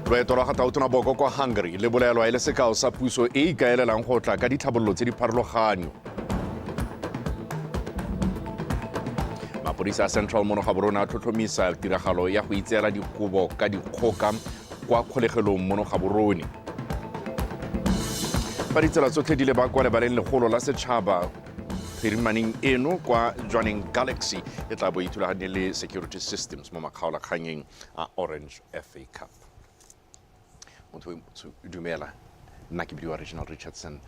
Loeto lwa ga Tautona Boko kwa Hungary le bolelwa e le sekao sa puso e e ikaelelang go tla ka ditlhabololo tse di pharologanyo. Mapodisa a Central mono Gaborone a tlhotlhomisa tiragalo ya go itseela dikobo ka dikgoka kwa kgolegelong mono Gaborone. Fa ditsela tsotlhe di leba kwa lebaleng legolo la setšhaba phirimaneng eno kwa Jwaneng Galaxy e tla bo e ithulaganye le Security Systems mo makgaolakganyeng a Orange FA Cup. Motho dumela, nna ke bidiwa Reginald Richardson.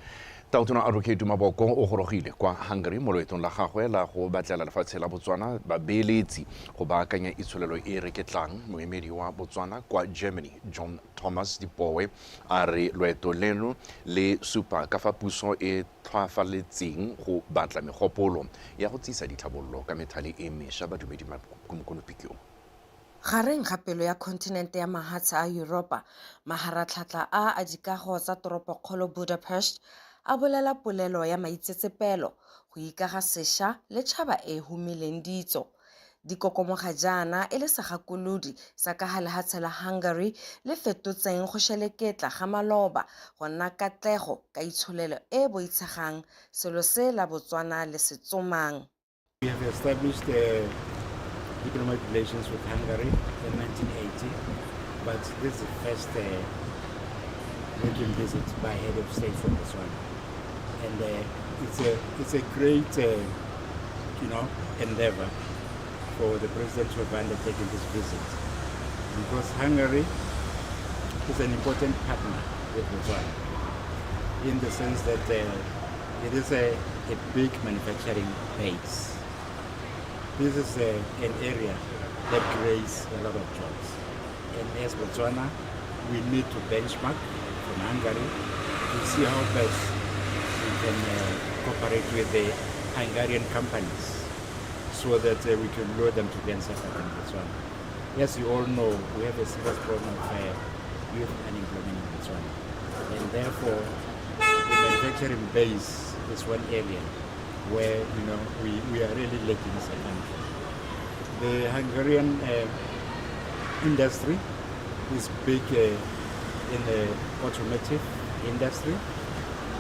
Tautona Advocate Duma Boko o gorogile kwa Hungary mo loetong la gagwe la go batlela lefatshe la Botswana babeeletsi go baakanya itsholelo e e reketlang. Moemedi wa Botswana kwa Germany John Thomas Dipowe a re loeto leno le supa ka fa puso e tlhwaafaletseng go batla megopolo ya go tsisa ditlhabololo ka methale e mesha. Badumedi Mokonopi. Gareng ga pelo ya khonthinente ya mahatshe a Yuropa, maharatlhatlha a a dikago tsa toropokgolo Budapest a bolela polelo ya maitsetsepelo, go ikaga sesha le tšhaba e e humileng ditso. Di kokomoga jaana e le segakolodi sa ka ga lehatshe la Hungary le fetotseng go sheleketla ga maloba go nna katlego ka itsholelo e e boitshegang, selo se la Botswana le se tsomang. We have established diplomatic relations with Hungary in 1980, but this is the first working visit by head of state from Botswana. And it's a great endeavor for the president to have undertaken this visit, because Hungary is an important partner with Botswana in the sense that it is a big manufacturing base. This is an area that creates a lot of jobs. And as Botswana, we need to benchmark from Hungary to see how best we can cooperate with the Hungarian companies so that we can lure them to go and set up in Botswana. As you all know, we have a serious problem of youth unemployment in Botswana. And therefore, the manufacturing base is one area where we are really lacking as a country. The Hungarian industry is big in the automotive industry,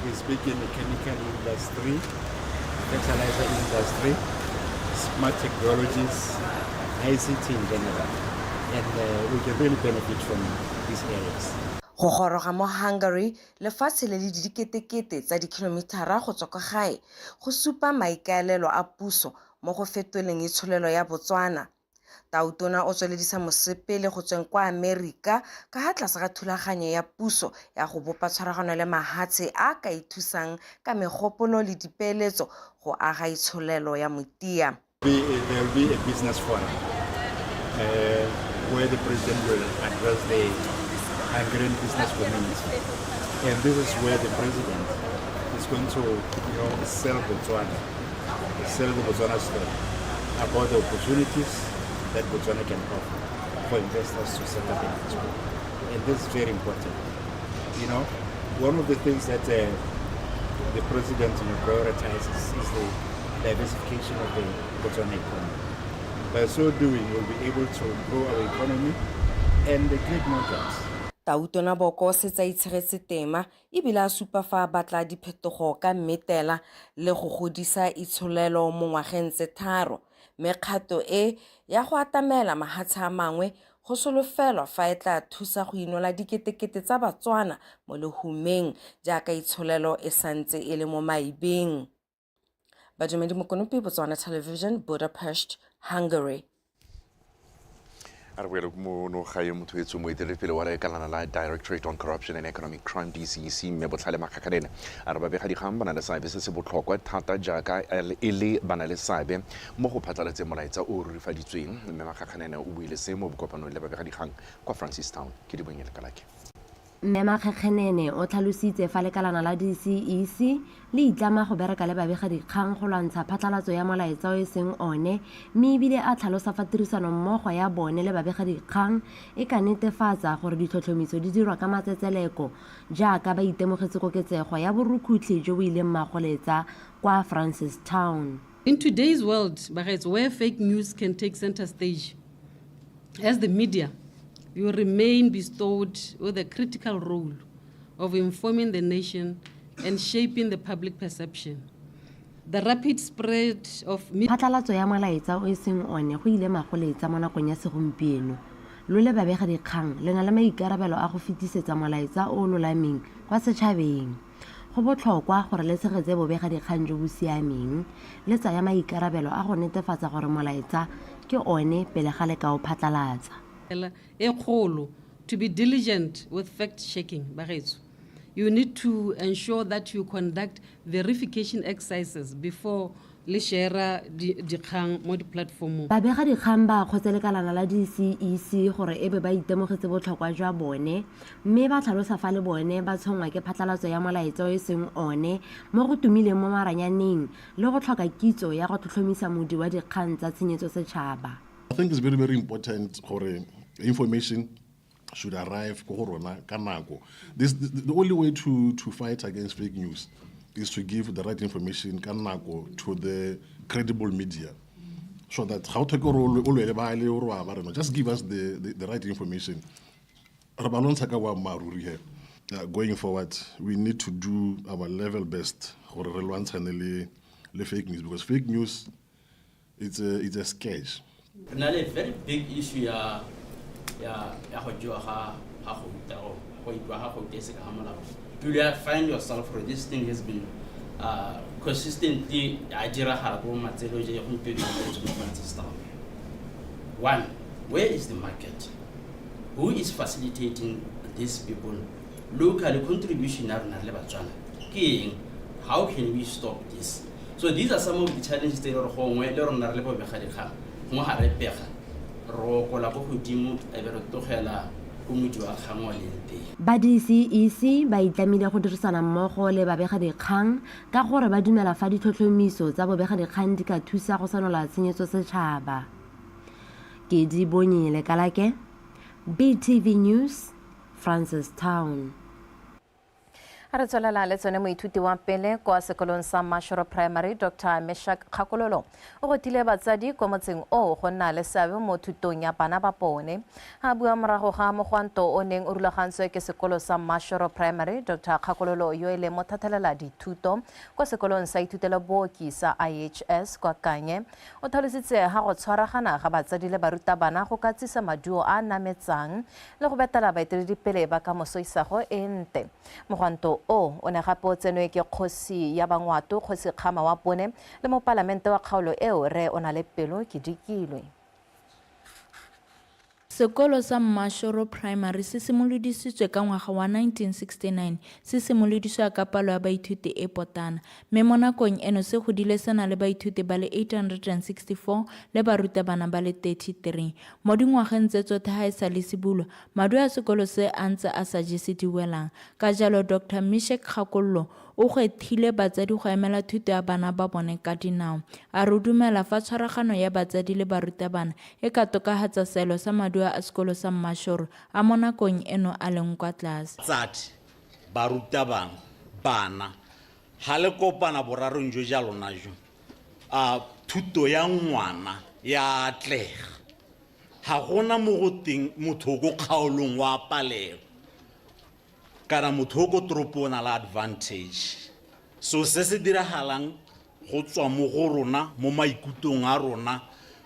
is big in the chemical industry, fertilizer industry, smart technologies, ICT in general. And we can really benefit from these areas. Go goroga mo Hungary, lefatshe le le diketekete tsa dikhilomithara go tswa kwa gae, go supa maikaelelo a puso mo go fetoleng itsholelo ya Botswana. Tautona o tsweledisa mosepele go tsweng kwa Amerika ka ha tlase ga thulaganyo ya puso ya go bopa tshwaragano le mahatshe a ka ithusang ka megopolo le dipeeletso go aga itsholelo ya motia. There will be a business forum where the president will address the Hungarian business community. And this is where the president is going to sell Botswana, sell the Botswana story about the opportunities that Botswana can offer for investors to set up in Botswana. And this is very important. One of the things that the president prioritizes is the diversification of the Botswana economy. By so doing, we'll be able to grow our economy and create more jobs. Tautona Boko o setse a itshegetse tema ebile a supa fa a batla diphetogo ka mmetela le go godisa itsholelo mo ngwageng tse 3, mme kgato e ya go atamela mahatshe a mangwe go solofelwa fa e tla thusa go inola diketekete tsa Batswana mo lehumeng jaaka itsholelo e santse e le mo maibeng. Badumedi Mokonopi, Botswana Television, Budapest, Hungary. A re boele mono gae. Motho etso, moeteledipele wa lekalana la Directorate on Corruption and Economic Crime, DCEC, mme Botlhale Makgakganene, a re babegadikgang ba na le seabe se se botlhokwa thata jaaka e le ba na le seabe mo go phatlalatseng molaetsa o o rurifaditsweng. Mme Makgakganene o buile se mo bokopanong le babegadikgang kwa Francistown. Ke di bonyele kalake. Mme Makgekgenene o tlhalositse fa lekalana la DCEC le itlama go bereka le babegadikgang go lwantsha phatlalatso ya molaetsa o e seng one, mme ebile a tlhalosa fa tirisanommogo ya bone le babegadikgang e ka netefatsa gore ditlhotlhomiso di dirwa ka matsetseleko jaaka ba itemogetse koketsego ya borukhutlhi jo bo ileng magoletsa kwa Francistown. In today's world, bagaetsho, where fake news can take center stage, as the media, You remain bestowed with a critical role of informing the nation and shaping the public perception. The rapid spread of Phatlalatso ya molaetsa o e seng one go ile magoletsa mo nakong ya segompieno. Lo le babegadikgang le na le maikarabelo a go fetisetsa molaetsa o o lolameng kwa setšhabeng. Go botlhokwa gore le tshegetse bobegadikgang jo bo siameng, le tsaya maikarabelo a go netefatsa gore molaetsa ke one pele ga le ka o phatlalatsa. E kgolo to be diligent with fact checking, bagaetsho. You need to ensure that you conduct verification exercises before le share dikgang mo di-platformong. Babegadikgang ba akgotse lekalana la DCEC gore e be ba itemogetse botlhokwa jwa bone mme ba tlhalosa fa le bone ba tshwenngwa ke phatlalatso ya molaetsa o e seng one mo go tumileng mo maranyaneng le go tlhoka kitso ya go tlhotlhomisa modi wa dikgang tsa tshenyetso setšhaba. I think it's very, very important gore information should arrive ko go rona ka nako. The only way to fight against fake news is to give the right information ka nako to the credible media, so that ga o tlhoke gore o lwele ba le o re wa ba rena, just give us the right information. Re ba lwantsha ka boammaaruri he. Going forward, we need to do our level best gore re lwantshane le fake news, because fake news, it's a scourge. Re na le very big issue ya go jewa ga gouta, go ipiwa ga gouta e se ka ga molao. You will find yourself gore this thing has been consistently a diragala ko matselo je gompieno mo Francistown. One, where is the market? Who is facilitating these people locally? Contribution ya rona re le Batswana ke eng? How can we stop this? So these are some of the challenges tse e le gore gongwe le rona re le bobegadikgang, gongwe ga re pega, re okola ko godimo, e be re tlogela ko modi wa kgang o leng teng. Ba DCEC ba itlamile go dirisana mmogo le babegadikgang ka gore ba dumela fa ditlhotlhomiso tsa bobegadikgang di ka thusa go senola tshenyetso setšhaba. Ke di bonye Lekalake, BTV News, Francistown. Re tswelela le tsone. Moithuti wa pele kwa sekolong sa Mashoro Primary, Dr Meshak Kgakololo, o gotile batsadi kwa motseng oo go nna le seabe mo thutong ya bana ba bone. A bua morago ga mogwanto o neng o rulagantswe ke sekolo sa Mashoro Primary, Dr Kgakololo, yo e leng mothathelela dithuto kwa sekolong sa ithutelo booki sa IHS kwa Kanye, o tlhalositse ga go tshwaragana ga batsadi le barutabana go ka tsisa maduo a a nametsang le go betela baeteledipele ba kamoso isago e nte. Mogwanto o o ne gape o tsenwe ke kgosi ya Bangwato, Kgosi Kgama wa bone, le mopalamente wa kgaolo eo, re o na le pelo ke dikilwe. Sekolo sa Mashoro Primary se simolodisitswe ka ngwaga wa 1969, se simolodisiwa ka palo ya baithuti e potana, mme mo nakong eno se godile se na le baithuti ba le 864 le barutabana ba le 33. Mo dingwageng tse tsotlhe ga e sa le se bulwa, maduo a sekolo se a ntse a sa jese diwelang. Ka jalo Dr Mishek Kgakololo o gwethile batsadi go emela thuto ya bana ba bone ka dinao. A re o dumela fa tshwaragano ya batsadi le barutabana e ka tokafatsa seelo sa maduo a sekolo sa Mmashoro a mo nakong eno a leng kwa tlase. Tsadi, barutabana, bana, ga le kopana borarong jo ja lona jo, a thuto ya ngwana ya atlega. Ga gona mo go teng motho o ko kgaolong wa palelwa kana motho o ko toropong o na le advantage. So se se diragalang go tswa mo go rona, mo maikutong a rona,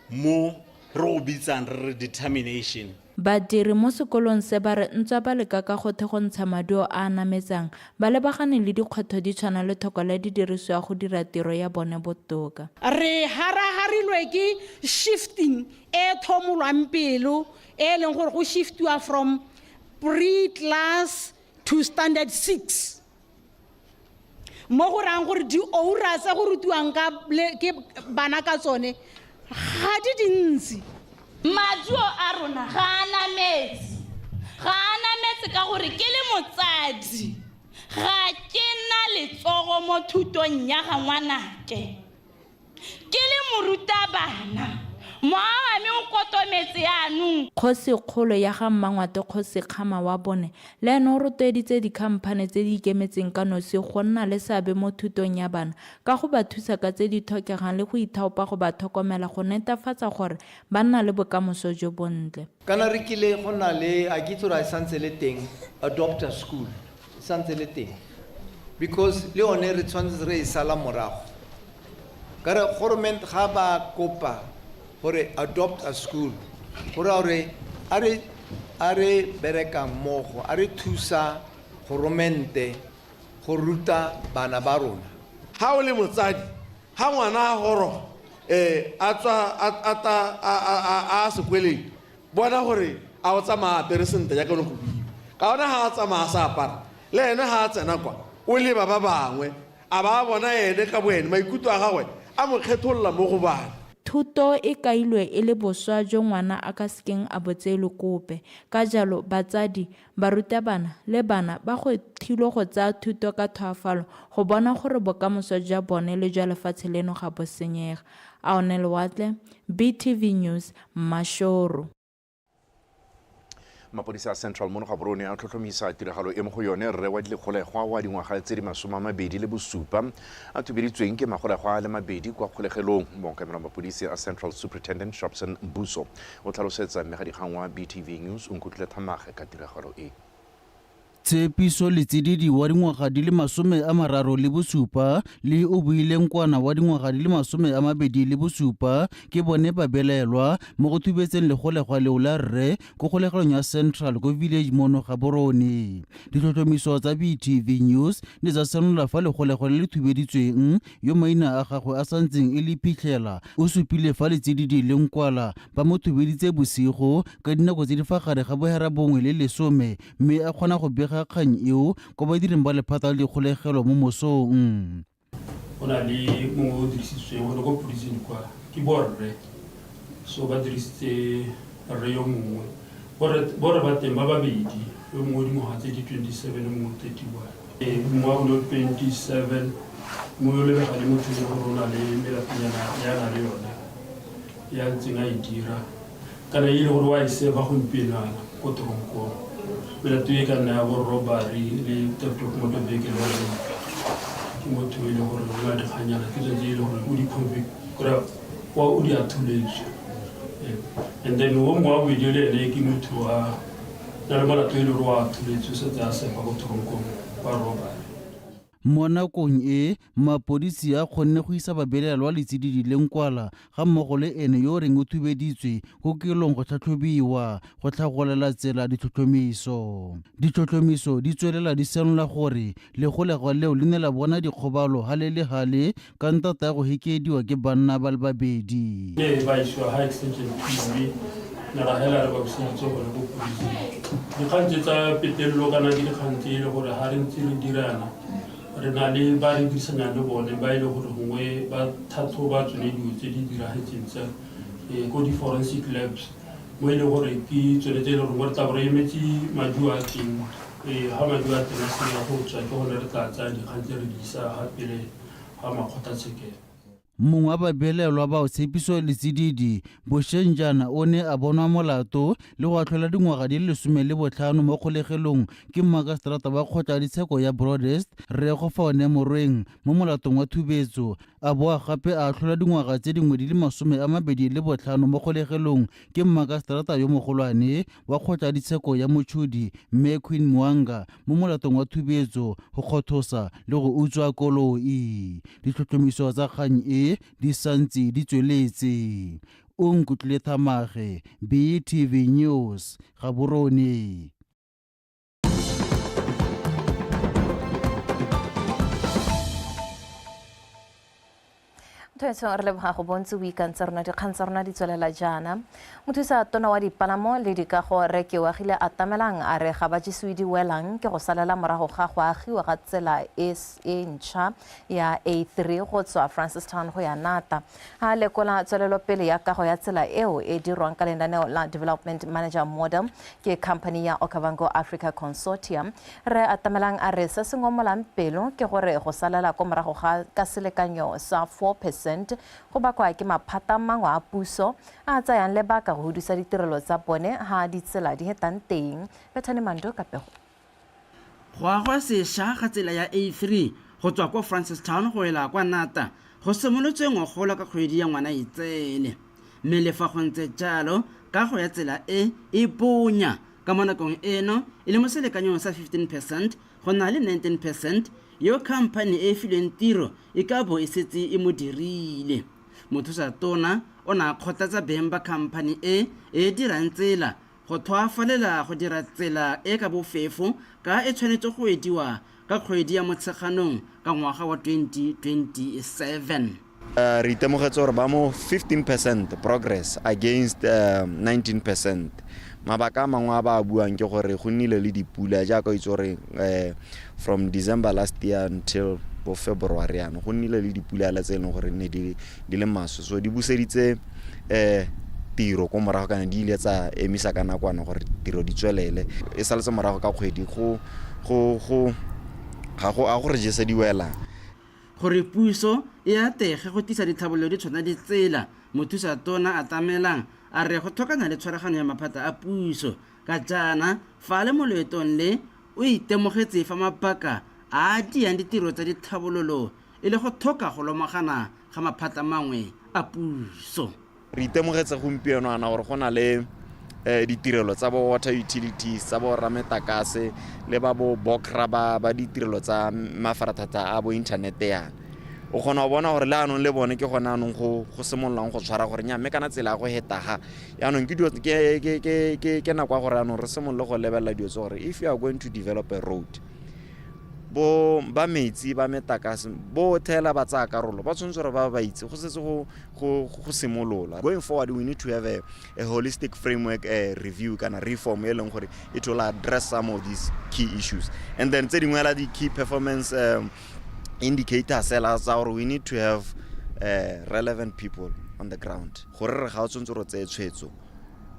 mo re go bitsang re re determination. Badiri mo sekolong se ba re ntswa ba leka ka gotlhe go ntsha maduo a a nametsang, ba lebagane le dikgwetlho di tshwana le tlhoko la didirisiwa go dira tiro ya bone botoka. Re haragarilwe ke shifting e thomolwang pelo, e leng gore go shiftiwa from pre-class to standard 6, mo go rayang gore dioura tse go rutiwang ka ke bana ka tsone ga di dintsi. Maduo a rona ga a nametse, ga a nametse ka gore ke le motsadi ga ke na letsogo mo thutong ya ga ngwanake. Ke le morutabana. Mowa wa me o kotometse yaanong. Kgosikgolo ya ga Mmangwate Kgosi Kgama wa bone le ene o rotloeditse dikhamphane tse di ikemetseng ka nosi go nna le seabe mo thutong ya bana ka go ba thusa ka tse di tlhokegang le go ithaopa go ba tlhokomela go netefatsa gore ba nna le bokamoso jo bontle. Kana re kile go na le, a ke itse gore a e santse le teng, adopt a school, e santse le teng. Because le yone re tshwanetse re e sala morago. Ka re government ga ba kopa gore adopt a school, go raya gore a re a re bereka mmogo, a re thusa goromente go ruta bana ba rona. Ha o le motsadi, ha ngwana a goroga um a tswa a ta a sekweleng, bona gore a o tsamaya apere sentle jaaka ne go buiwa. Ka ona ha a tsamaya a sa apara, le ene ha a tsena kwa, o leba ba bangwe, a ba a bona ene ka boene, maikutlo a gagwe a mo kgetholola mo go bana. Thuto e kailwe e le boswa jo ngwana a ka sekeng a bo tseelwe kope. Ka jalo, batsadi, barutabana le bana ba gwetlhilwe go tsaya thuto ka tlhoafalo go bona gore bokamoso jwa bone le jwa lefatshe leno ga bo senyega. Aone Lewatle, BTV News, Mmashoro. Mapodisa a Central mono Gaborone a tlhotlhomisa tiragalo e mo go yone rre wa dilegolegwa wa dingwaga tse di 27 a thubeditsweng ke magolegwa a le mabedi kwa kgolegelong. Mookamela mapodisi a Central Superintendent Shopson Mbuso o tlhalosetsa mmegadikgang wa BTV News o nkutlwile Thamage ka tiragalo e. Tshepiso Letsididi wa dingwaga di le 37 le Obuile Nkwana wa dingwaga di le 27 ke bone ba belaelwa mo go thubetseng legolegwa leo la rre ko kgolegelong ya Central ko Village mono Gaborone. Ditlhotlhomiso tsa BTV News ne tsa senola fa legolegwa le le thubeditsweng yo maina a gagwe a santseng e le Phitlhela o supile fa Letsididi le Nkwala ba mo thubeditse bosigo ka dinako tse di fa gare ga bohera bongwe le lesome mme a kgona go bega kgang eo kwa badiring ba lephata la dikgolegelo mo mosong. Go na le mongwe o dirisitsweng gone ko polising kwa, ke borre, so ba dirisitse rre yo mongwe. Borre ba teng ba babedi, yo mongwe dingwaga tse di 27, yo mongwe 31. Ee, mongwe wa bone o 27, mongwe o lebega le motho yo gore o na le melatonyana ya na le yone ya ntseng a e dira kana e le gore wa e seva gompieno ana ko toronkong. Melato e ka nna ya bo robbery le theft of motor vehicle le rape. Ke motho e le gore o na dikganyana ke tsone tse e le gore o di convict kora wa o di atholetswe. And then o mongwe wa bobedi le ene ke motho wa na le molato e le gore wa atholetswe setse a sefa ko toronkong wa robbery. Mo nakong e, mapodisi a kgonne go isa babelaelwa Letsididi le Nkwala ga mmogo le ene yo o reng o thubeditswe ko kokelong go tlhatlhobiwa go tlhagolela tsela ditlhotlhomiso. Ditlhotlhomiso di tswelela di senola gore legolegwa leo le ne la bona dikgobalo hale le hale ka ntata ya go hekeediwa ke banna ba le babedi. Ne ba isiwa ha extension 2 mme ne ra hela re ba buseditse gone ko polising. Dikgang tse tsa petelelo kana ke dikgang tse e le gore ha re ntse re dirana re na le ba re dirisanyang le bone ba e le gore gongwe ba tlhatlhoba tsone dilo tse di diragetseng tse ko di-forensic labs mo e le gore ke tsone tse e le gore re tla bo re emetse maduo a teng. Ga maduo a teng a sena go tswa ke gone re tla tsaya dikgang tse re di isa ga pele ga makgotlatshekelo. Mongwe wa babelaelwa bao, Tshepiso Letsididi, bosheng jaana o ne a bonwa molato le go atlholwa dingwaga di le 15 mo kgolegelong ke mmakaseterata wa kgotla ya ditsheko ya Broadest, Rre Gofaone Morweng mo molatong wa thubetso, a boa gape a atlholwa dingwaga tse dingwe di le 25 mo kgolegelong ke mmakaseterata yo mogolwane wa kgotla ya ditsheko ya Mochudi, Mme Queen Mwanga, mo molatong wa thubetso, go kgothosa le go utswa koloi. Ditlhotlhomiso tsa kgang e di santse di tsweletse. Onkutlwile Thamage, BTV News, Gaborone. Motho re leboga go bontse o ikantse rona dikgang tsa rona di tswelela jaana. Mothusa tona wa dipalamo le dikago Rre Keoagile Atamelang a re ga ba jesiwe di welang ke go salela morago ga go agiwa ga tsela e e ntšha ya A3 go tswa Francistown go ya Nata. A lekola tswelelopele ya kago ya tsela eo e dirwang ka lenaneo la Development Manager Model ke company ya Okavango Africa Consortium. Rre Atamelang a re se se ngomolang pelo ke gore go salela ko morago ga ka selekanyo sa 4%. percent go bakwa ke maphata mangwe a puso a a tsayang lebaka go hudusa ditirelo tsa bone ha ditsela di hetang teng. Bethany Mando ka pego. Go agwa sešwa ga tsela ya A3 go tswa kwa Francistown go ela kwa Nata go simolotswe ngogola ka kgwedi ya Ngwanaitseele. Mme le fa go ntse jalo, kago ya tsela e e bonya ka mo nakong eno e le mo selekanyong sa 15 percent go na le 19 percent yo khamphani e e filweng tiro e ka bo e setse e mo dirile. Mothusa tona o ne a kgothatsa beng ba khamphani e e dirang tsela go tlhoafalela go dira tsela e ka bofefo ka e tshwanetse go wediwa ka kgwedi ya Motsheganong ka ngwaga wa 2027. Re itemogetse gore ba mo 15 percent progress against 19 percent. Mabaka a mangwe a ba a buang ke gore go nnile le dipula jaaka o itse gore from December last year until bo February yana go nnile le dipula tse e leng gore ne di le maswe, so di buseditse tiro ko morago kana di ile tsa emisa ka nakwana gore tiro di tswelele. E saletse morago ka kgwedi go go go ga go a go re jese di welang. Gore puso e atlege go tlisa ditlhabololo di tshwana le tsela, mothusa tona Atamelang a re go tlhokana le tshwaragano ya maphata a puso ka jaana fa a le mo loetong le o itemogetse fa mabaka a a diang ditiro tsa ditlhabololo e le go tlhoka go lomagana ga maphata mangwe a puso. Re itemogetse gompieno ana gore go na le ditirelo tsa bo water utilities, tsa bo rametakase le ba bo bokra ba ba ditirelo tsa mafaratlhatlha a bo inthanete yana. O kgona go bona gore le anong le bone ke gone anong go go simololang go tshwara gore nya mme kana tsela ya go heta ga yaanong ke ke ke ke ke ke nako ya gore anong re simolole go lebelela dilo tse gore if you are going to develop a road, bo ba metsi ba metakase bo thela ba tsaya karolo ba tshwanetse gore ba ba itse go setse go go go simolola. Going forward, we need to have a holistic framework review kana reform e leng gore it will address some of these key issues, and then tse dingwe la di key performance indicators hela tsa gore we need to have relevant people on the ground gore re ga o tshwanetse gore o tseye tshwetso,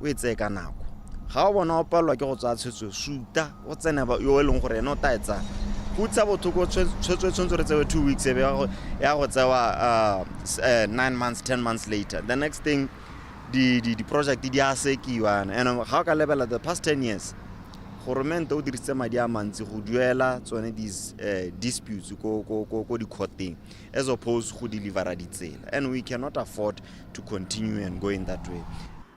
o e tseye ka nako. Ga o bona o palelwa ke go tsaya tshwetso, suta o tsene yo e leng gore ene o tla e tsaya. Go utlwisa botlhoko, tshwetso e tshwanetse re tsewe 2 weeks, e be ya go tsewa 9 months, 10 months later. The next thing, di-project di a sekiwa. And ga o ka lebelela the past 10 years, goromente o dirisitse madi a mantsi go duela tsone these disputes ko di-courteng as opposed go delivera ditsela, and we cannot afford to continue and go in that way.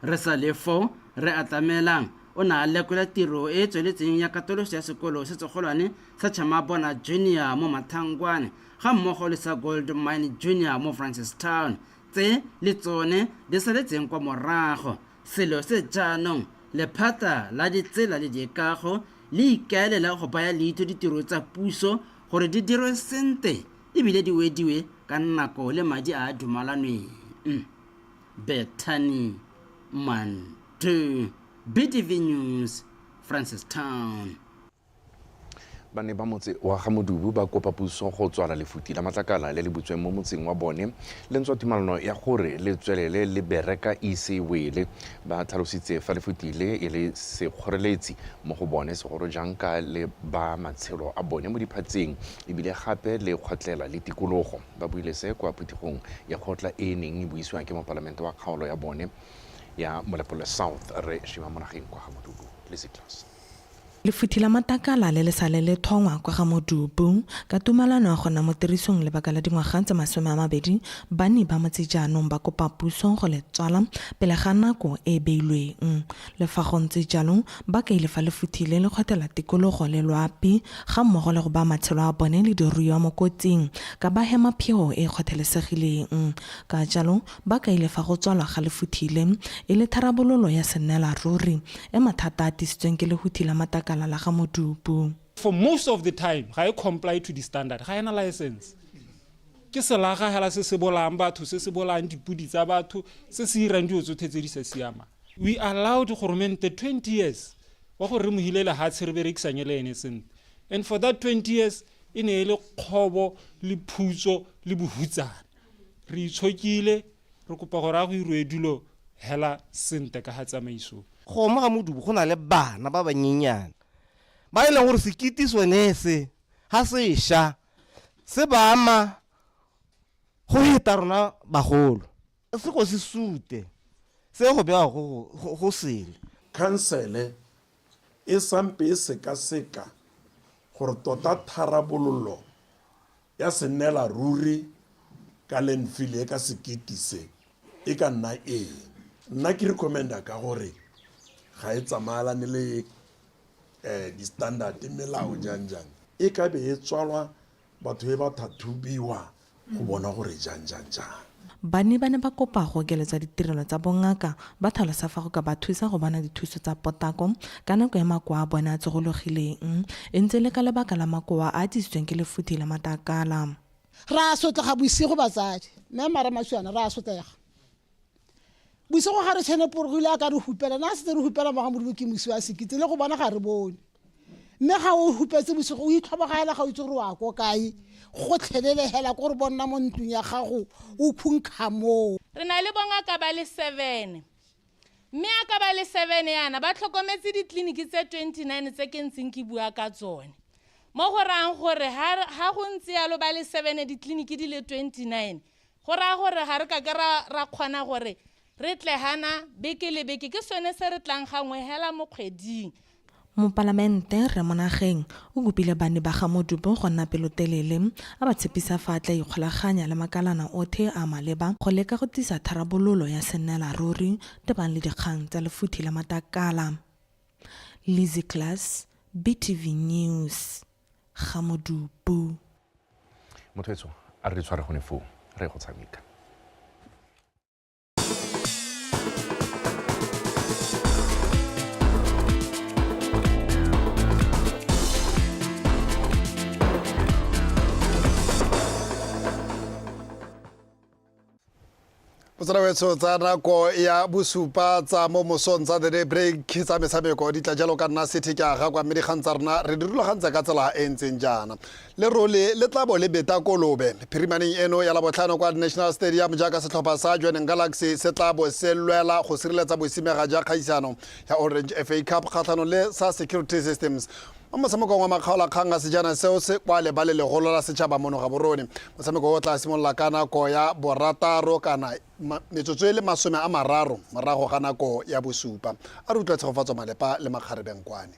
Re sa le fo re Atamelang o ne a lekola tiro e e tsweletseng ya katoloso ya sekolo se segolwane sa Chamabona Junior mo Mathangwane ga mmogo le sa Gold Mine Junior mo Francistown tse le tsone di saletseng kwa morago. Selo se jaanong lephata la ditsela le dikago le ikaelela go baya leitho ditiro tsa puso gore di dirwe sentle ebile di wediwe ka nako le madi a a dumalanweng. Bethany Mantu, BTV News, Francistown. Ba ne ba motse wa ga Modubu ba kopa puso go tswala lefuti la matlakala le le butsweng mo motseng wa bone le ntswa tumalano ya gore le tswelele le bereka ise wele. Ba tlhalositse fa lefuti le e le sekgoreletsi mo go bone, segolo jang ka le ba matshelo a bone mo diphatseng, ebile gape le kgotlela le tikologo. Ba buile se kwa phuthegong ya kgotla e e neng e buisiwa ke mopalamente wa kgaolo ya bone ya Molepolole South, re Shima Monageng, kwa ga Modubu le Seclas. Lefuthi la matakala le le sale le thongwa kwa ga Modubu ka tumalano ya gona mo tirisong lebaka la dingwaga tse 20. Banni ba motse jaanong ba kopa puso go le tswala pele ga nako e e beilweng. Le fa go ntse jalo, ba kaile fa lefuthi le le kgwethela tikologo le loapi ga mmogo le go baya matshelo a bone le diruiwa mo kotsing ka ba hema phego e e kgothelesegileng. Ka jalo ba kaile fa go tswalwa ga lefuthi le e le tharabololo ya sennela ruri e mathata a tisitsweng ke lehuthi la matakala la ga Modubu. For most of the time ga e comply to the standard, ga ena license. Ke selaga hela se se bolayang batho, se se bolayang dipodi tsa batho, se se irang dilo tsotlhe tse di sa siamang. We allowed goromente 20 years wa gore re mohile lehatshe re berekisanye le ene sentle, and for that 20 years e ne e le kgobo le phutso le bohutsana. Re itshokile. Re kopa gore a go irwe dilo hela sentle ka ga tsamaisong. Go mo ga Modubu go na le bana ba banyenyane ba e leng gore sekiti sone se ga se sha se ba ama. Go heta rona bagolo. Se go se sute. Se go bewa go sele. Khansele e sampe e sekaseka gore tota tharabololo ya sennela ruri ka landfill e ka sekete se e ka nna eng. Nna ke recommenda ka gore ga e tsamaelane le di-standard melao jang jang, e ka be e tswalwa batho e ba thathubiwa go bona gore jang jang jang. Banni ba ne ba kopa go okeletsa ditirelo tsa bongaka ba tlhalosa fa go ka ba thusa go bona dithuso tsa potako ka nako ya makoa a bone a tsogologileng e ntse le ka lebaka la makoa a a tlisitsweng ke lefuthi la matakala. Ra sotlega bosigo batsadi, mme mara masuana ra sotlega. Bosigo ga re tshene porogile a ka re hupela, na setse re hupela moga Modimo ke mosi wa sekitse le go bona ga re bone. Mme ga o hupetse bosigo o itlhobogela ga o itse gore wa ko kae, gotlhelele hela ko re bonna mo ntlong ya gago o khunkga moo. Re na le bongaka ba le 7. Mme a ka ba le 7 yana ba tlhokometse ditleliniki tse 29 tse ke ntseng ke bua ka tsone. Mo go rayang gore ha go ntse yalo ba le 7 ditleliniki di le 29, go raya gore ga re ka ke ra kgona gore re tle hana beke le beke, ke sone se re tlang gangwe hela mo kgweding. Mopalamente Rre Monageng o kopile banni ba ga Modupo go nna pelotelele, a ba tshepisa fa a tla ikgolaganya le makalana otlhe a maleba go leka go tlisa tharabololo ya sennela ruri tebang le dikgang tsa lefuthi la matakala. Lizzy Klaas, BTV News, ga Modupo. Motho etsho, a re di tshware gone foo, re go tshameka. Botsala wetso tsa nako ya bosupa tsa mo mosong tsa the day break tsa metshameko di tla jalo ka nna sethe ke aga kwa mme dikgang tsa rona re di rulagantse ka tsela e ntseng jaana. Lerole le tla bo le beta kolobe phirimaneng eno ya Labotlhano kwa National Stadium jaaka setlhopha sa Jwaneng Galaxy se tla bo se lwela go sireletsa bosimega ja kgaisano ya Orange FA Cup kgatlhanong le sa Security Systems mo motshamekong wa makgaolakgang a sejana seo se kwa lebale legolo la setšhaba mono Gaborone. Motshameko o tla simolola ka nako ya 6 kana metsotso e le 30 morago ga nako ya 7. A re utlwa Tshegofatso Malepa le Makgarebenkwane.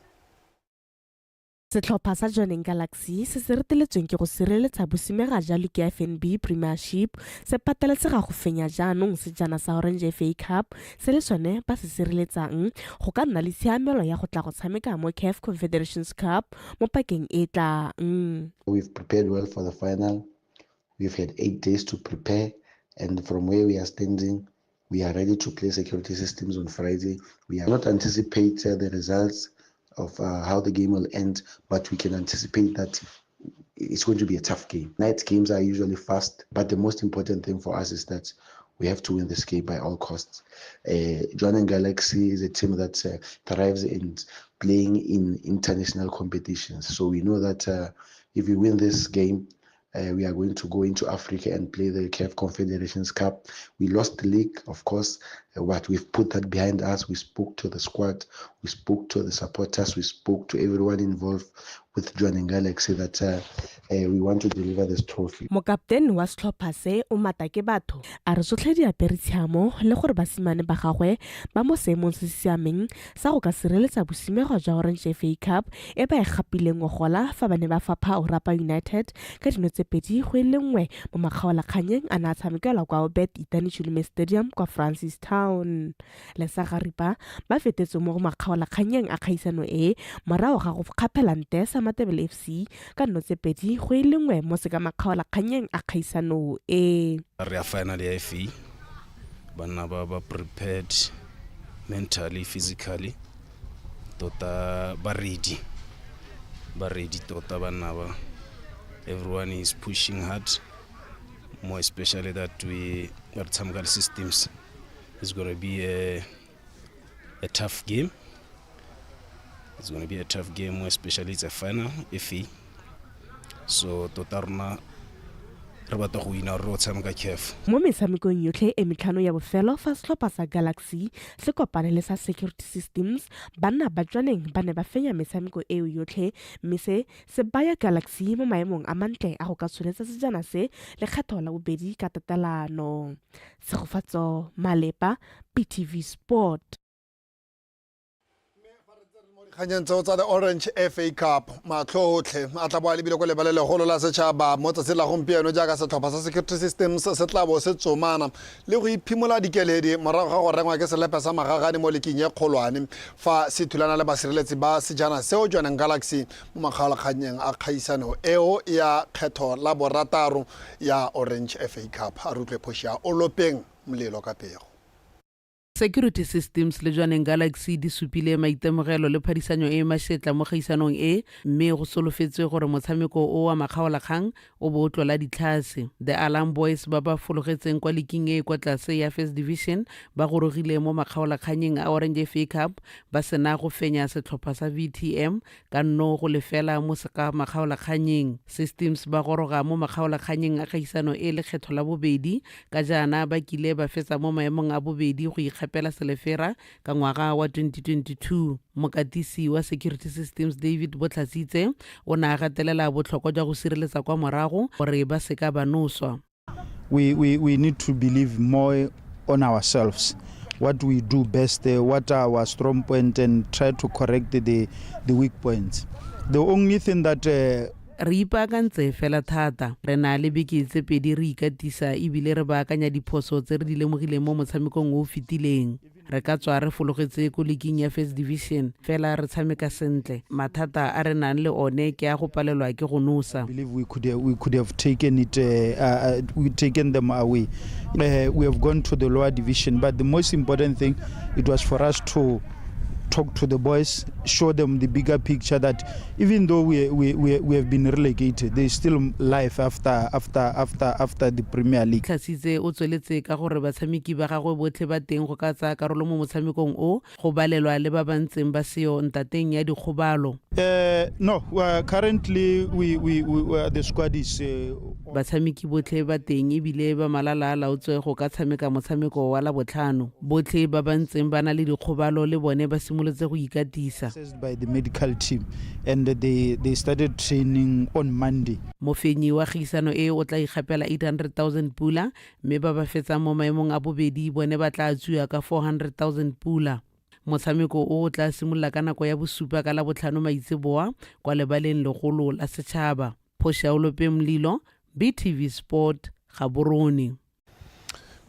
Setlhopha sa Jwaneng Galaxy se se reteletsweng ke go sireletsa bosimega ja liki ya FNB Premiership se pateletsega go fenya jaanong sejana sa Orange FA Cup se le sone ba se sireletsang go ka nna le tshiamelo ya go tla go tshameka mo CAF Confederations Cup mo pakeng e tlang. We've prepared well for the final. We've had 8 days to prepare, and from where we are standing, we are ready to play Security Systems on Friday. We are not anticipate the results of how the game will end, but we can anticipate that it's going to be a tough game. Night games are usually fast, but the most important thing for us is that we have to win this game by all costs. Jwaneng Galaxy is a team that thrives in playing in international competitions. So we know that if we win this game, we are going to go into Africa and play the CAF Confederations Cup. We lost the league, of course, but we've put that behind us. We spoke to the squad, we spoke to the supporters, we spoke to everyone involved with Jwaneng Galaxy that we want to deliver this trophy. Mokaptene wa setlhopha se o mata ke batho a re tsotlhe di apere tshiamo le gore basimane ba gagwe ba mo seemong se se siameng sa go ka sireletsa bosimego jwa Orange FA Cup e ba e gapileng ngogola fa ba ne ba fapha Orapa United ka dino tse 2-1 mo makgaolakganyeng a ne a tshamekelwa kwa Obed Itani Chilume Stadium kwa Francistown. Le sa Garipa ba fetetse mo go makgaolakganyeng a kgaisano e morago ga go kgaphela nte sa Matebele FC ka nno tse 2-1 mo seka makgaolakganyeng a kgaisano e. Re ya final ya FA, banna ba ba prepared mentally, physically, tota ba ready tota banna ba. Everyone is pushing hard, more especially that we are tshameka systems. It's going to be a tough game. It's going to be a tough game, especially it's a final FA. So tota rona Re batla go wina re o tshameka CAF. Mo metshamekong yotlhe e metlhano ya bofelo fa setlhopha sa Galaxy se kopane le sa Security Systems, banna ba Jwaneng ba ne ba fenya metshameko eo yotlhe mme se se baya Galaxy mo maemong a mantle a go ka tsholetsa sejana se lekgetho la bobedi ka tatelano. Tshegofatso Malepa, BTV Sport. Dikganyeng tseo tsa the Orange FA Cup, matlho otlhe a tla bo a lebile ko lebale legolo la setšhaba mo tsatsing la gompieno jaaka setlhopha sa Security Systems se tla bo se tsomana le go iphimola dikeledi morago ga go rengwa ke selepe sa magagane mo leking e kgolwane fa se thulana le basireletsi ba sejana seo Jwaneng Galaxy mo makgaolakgannyeng a kgaisano eo ya kgetho la borataro ya Orange FA Cup. A re utlwe phoši ya Olopeng Molelo ka pego. Security Systems le Jwaneng Galaxy di supile maitemogelo le phadisanyo e e mašetla mo kgaisanong e, mme go solofetswe gore motshameko o wa makgaolakgang o bo o tlola ditlhase. The Alarm Boys ba ba fologetseng kwa liking e e kwa tlase ya First Division ba gorogile mo makgaolakganyeng a Orange FA Cup ba sena go fenya setlhopha sa VTM ka 0-0 mo seka-makgaolakgannyeng. Systems ba goroga mo makgaolakgannyeng a kgaisano e lekgetho la bobedi ka jaana ba kile ba fetsa mo maemong a bobedi go ikgapela selefera ka ngwaga wa 2022. Mokatisi wa Security Systems David Botlhatsitse o ne a gatelela botlhokwa jwa go sireletsa kwa morago gore ba seka ba noswa. We, we, we need to believe more on ourselves, what we do best, what are our strong point, and try to correct the, the weak points. The only thing that Re ipaakantse fela thata. Re na le beke tse pedi re ikatisa ebile re baakanya diphoso tse re di lemogileng mo motshamekong o o fetileng. Re ka tswa re fologetse ko liking ya First Division, fela re tshameka sentle. Mathata a re nang le one ke a go palelwa ke go nosa. I believe we could have, we could have taken it, we taken them away. We have gone to the lower division, but the most important thing, it was for us to talk to the boys, show them the bigger picture that even though we, we, we, we have been relegated, there's still life after, after, after, after the Premier League. Tlhasitse o tsweletse ka gore batshameki ba gagwe botlhe ba teng go ka tsaya karolo mo motshamekong o, go balelwa le ba ba ntseng ba seyo ntateng ya dikgobalo. No, currently we, we, we, the squad is Batshameki botlhe ba teng ebile ba malala a laotswe go ka tshameka motshameko wa Labotlhano. Botlhe ba ba ntseng ba na le dikgobalo le bone ba simolotse go ikatisa. By the medical team and they, they started training on Monday. Mofenyi wa kgaisano e o tla ikgapela 800,000 pula mme ba ba fetsang mo maemong a bobedi bone ba tla atswiwa ka 400,000 pula. Motshameko o o tla simolola ka nako ya bosupa ka Labotlhano maitseboa kwa lebaleng legolo la setšhaba. Phošiaolope Mlilo, BTV Sport, Gaborone.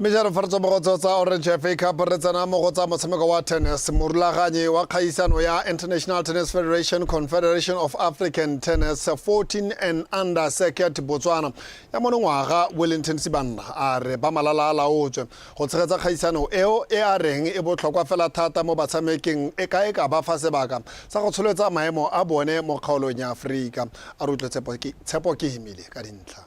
Mme jaanong fa re tswa mo go tseo tsa Orange FA Cup re tsena mo go tsa motshameko wa tennis. Morulaganyi wa kgaisano ya International Tennis Federation Confederation of African Tennis 14 and Under Circuit Botswana ya monongwaga Wellington Sibanda a re ba malala a laotswe go tshegetsa kgaisano eo e a reng e botlhokwa fela thata mo batshameking e ka e ka ba fa sebaka sa go tsholetsa maemo a bone mo kgaolong ya Aforika. A re utlwe Tshepo Kehimile ka dintlha.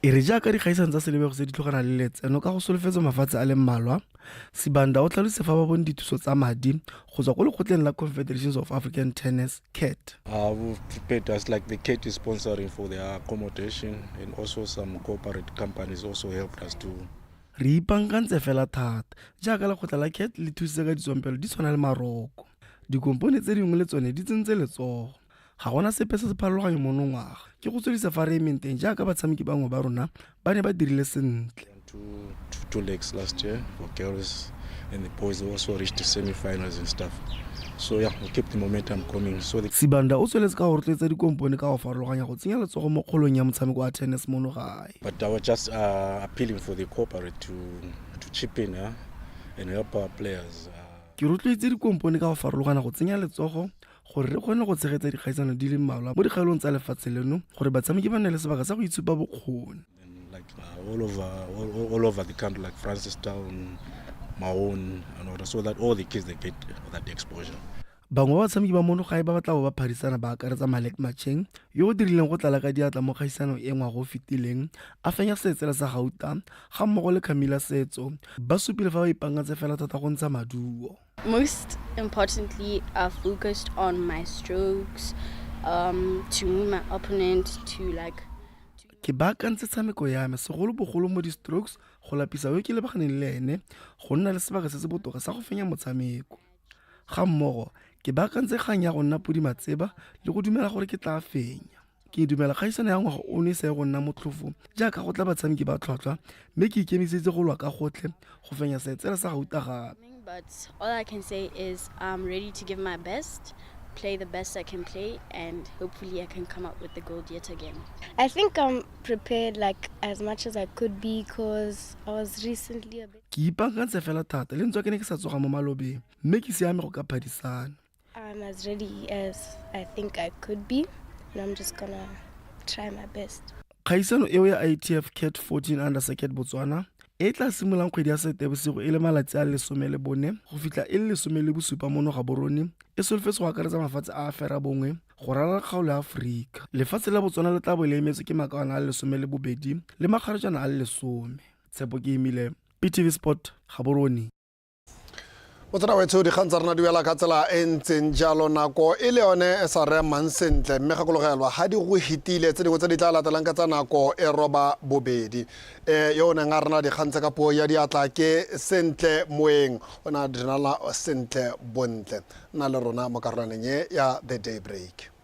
E re jaaka dikgaisano tsa selebego se di tlogana le letseno ka go solofetswa mafatshe a le mmalwa, Sibanda o tlhalositse fa ba bone dithuso tsa madi go tswa ko lekgotleng la Confederations of African Tennis, CAT. We've prepared us like the CAT is sponsoring for their accommodation and also some corporate companies also helped us to. Re ipankantse fela thata jaaka lekgotla la CAT le thusitse ka ditsompelo di tshwana le maroko. Dikompone tse dingwe le tsone di tsentse letsogo. Ga gona sepe se se pharologanyo monongwaga. Ke go tswedisa fa re emeng teng jaaka batshameki bangwe ba rona ba ne ba dirile sentle. Two legs last year for girls and the boys also reached the semi-finals and stuff. So yeah, we keep the momentum coming. So the Sibanda o tsweletse ka go rotloetsa dikompone ka go farologanya go tsenya letsogo mo kgolong ya motshameko wa tennis mono gae. But I was just appealing for the corporate to chip in and help our players. Ke rotloeditse dikompone ka go farologana go tsenya letsogo gore re kgone go tshegetsa dikgaisano di le mmalwa mo dikgaolong tsa lefatshe leno gore batshameki ba nne le sebaka sa go itshupa bokgoni. Like all over, all, all over the country, like Francistown, Maun, and all that, so that all the kids they get that exposure. Bangwe ba batshameki ba mono gae ba ba tla bo ba phadisana ba akaretsa Malek Macheng, yo o dirileng go tlala ka diatla mo kgaisanong e ngwaga o fetileng, a fenya seetsela sa gauta, ga mmogo le Camilla Setso, ba supile fa ba ipaakantse fela thata go ntsha maduo. Most importantly, I focused on my strokes, to move my opponent to like. Ke baakantse tshameko ya me segolobogolo mo di-strokes go lapisa yo ke lebaganeng le ene go nna le sebaka se se botoka sa go fenya motshameko. Ga mmogo, ke baakantse kgang ya go nna podimatseba le go dumela gore ke tla fenya. Ke dumela kgaisano ya ngwaga ono e sa ye go nna motlhofo jaaka go tla batshameki ba tlhwatlhwa mme ke ikemiseditse go lwa ka gotlhe go fenya seetsela sa gauta gape. But all I can say is I'm ready to give my best, play the best I can play, and hopefully I can come up with the gold yet again. I think I'm prepared like as much as I could be because I was recently a bit. Ke ipaakantse fela thata le ntswa ke ne ke sa tsoga mo malobeng mme ke siame go ka phadisana. I'm as ready as I think I could be and I'm just gonna try my best. Kgaisano eo ya ITF Cat 14 Under Circuit Botswana e tla simololang kgwedi ya Seetebosigo e le malatsi a le 14 go fitlha e le 17 mono Gaborone e solofetse go akaretsa mafatshe a a ferabongwe go ralala kgaolo ya Aforika. Lefatshe la Botswana le tla bo le emetswe ke makawana a le 12 le makgarejana a le 10. Tshepo Keimile, PTV Sport, Gaborone. Motsana wetsho, dikgang tsa rona di wela ka tsela e ntseng jalo, nako e le yone e sa re amang sentle, mme gakologelwa ga di go hitile tse dingwe tse di tla latelang ka tsa nako e roba bobedi. Um yo o neng a rena dikgang tse ka puo ya diatla ke Sentle Moeng, o ne a dinala sentle bontle. Nna le rona mo karolwaneng e ya The Day Break.